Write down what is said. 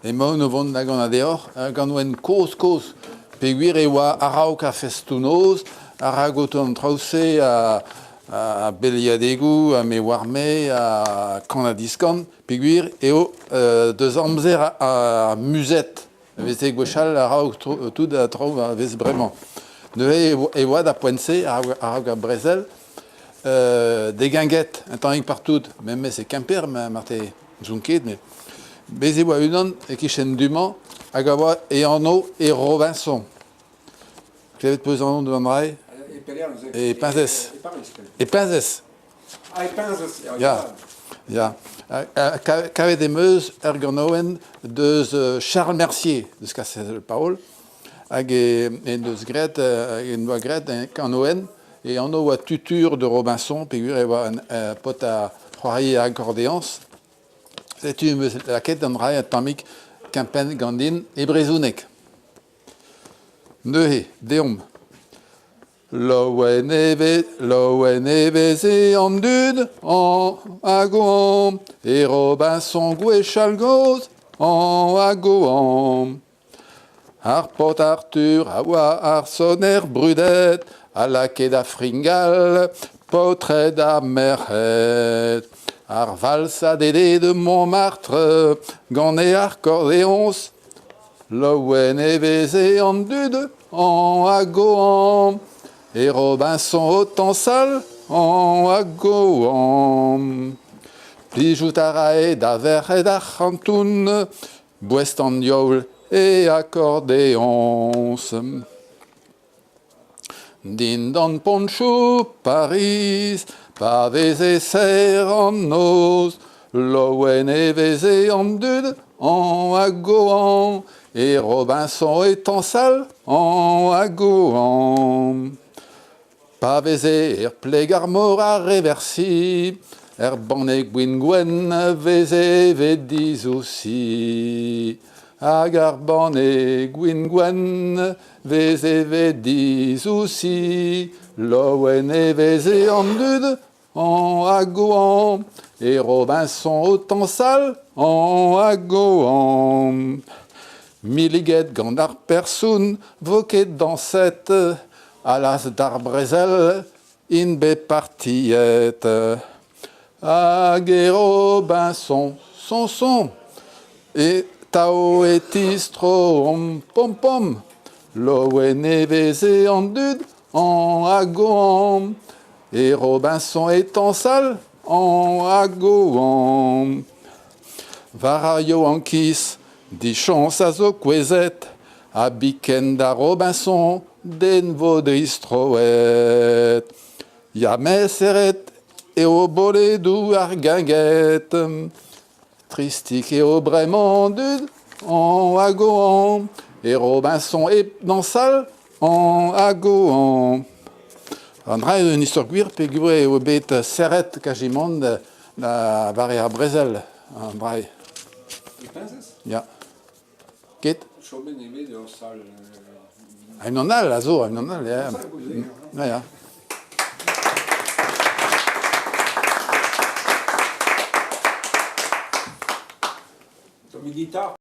Emaon o vont da ganañ deoc'h ur ganaouenn kozh-kozh peogwir e oa a-raok ar festoù-noz, a-raok o tont an traoù-se a beliadegoù, ha me oar-me, ha kan-ha-diskan, peogwir eo deus amzer ar Musette e veze gwechall a-raok tout an traoù a vez bremañ. Neuze e oa d'ar poent-se, a-raok ar brezel, des guinguettes un tammig partout, memes e Kemper marteze. N'ouzon ket, met bez' e oa unan e-kichen du-mañ hag a oa e anv e Robinson. Klevet 'peus anv deus an dra-se? E pelec'h neuze? E Peñzez. E Pariz. E Peñzez. Ah, e Peñzez, ya. Ya. Kavet em eus ur ganaouenn deus Charles Mercier, deus Kastell-Paol, hag en deus graet, en doa graet un kanaouenn E anv oa Tutur de Robinson peogwir e oa un paotr a c'hoarie akordeoñs. Setu em eus lakaet an dra un tammig kempenn ganin e brezhoneg. Neuze, deomp. Laouen e vez, laouen e veze an dud an hag oan e Robinson gwechall-gozh an hag oan. Ar paotr Arthur a oa ar soner brudet a lakae da fringal paotred ha merc'hed. Ar vals a dede de Montmartre gant e akordeoñs. Laouen e veze an dud an hag o E Robinson o tañsal an hag o Plijout a rae da verc'hed ar c'hanton Boest an diaoul e akordeoñs. Dindan ponchoù Pariz, pa veze serr an noz, laouen e veze an dud añ hag o añ, e Robinson e tañsal añ hag o añ. Pa veze er pleg ar mor ar reversi, er banne gwin gwenn veze evet dizousi. Hag ar banne gwin gwenn veze evet dizousi. Laouen e veze an dud añ hag o añ, e Robinson o tañsal añ hag o añ. Milliget gant ar person 'vo ket dañset, Allaz d'ar brezel int bet partiet. Hag e Robinson, son son, e tav e tistroomp pom pom. Laouen e veze an dud añ hag o añ. E Robinson e tañsal añ hag o añ. War ar yaouankiz, dichañs a zo kouezhet Ha biken da Robinson den vo distroet. Ya mes serret eo boledoù ar guinguette. Tristik eo bremañ dud añ hag o añ. E Robinson hep dañsal añ hag o añ. An dra eo un istor gwir peogwir eo bet serret kazimant da vare ar brezel an dra eo. E Peñzez? Ya. Ket? Chomet eo bet ur sal. Unan all a zo, unan all, ya. Ya, ya. Tamm gitar.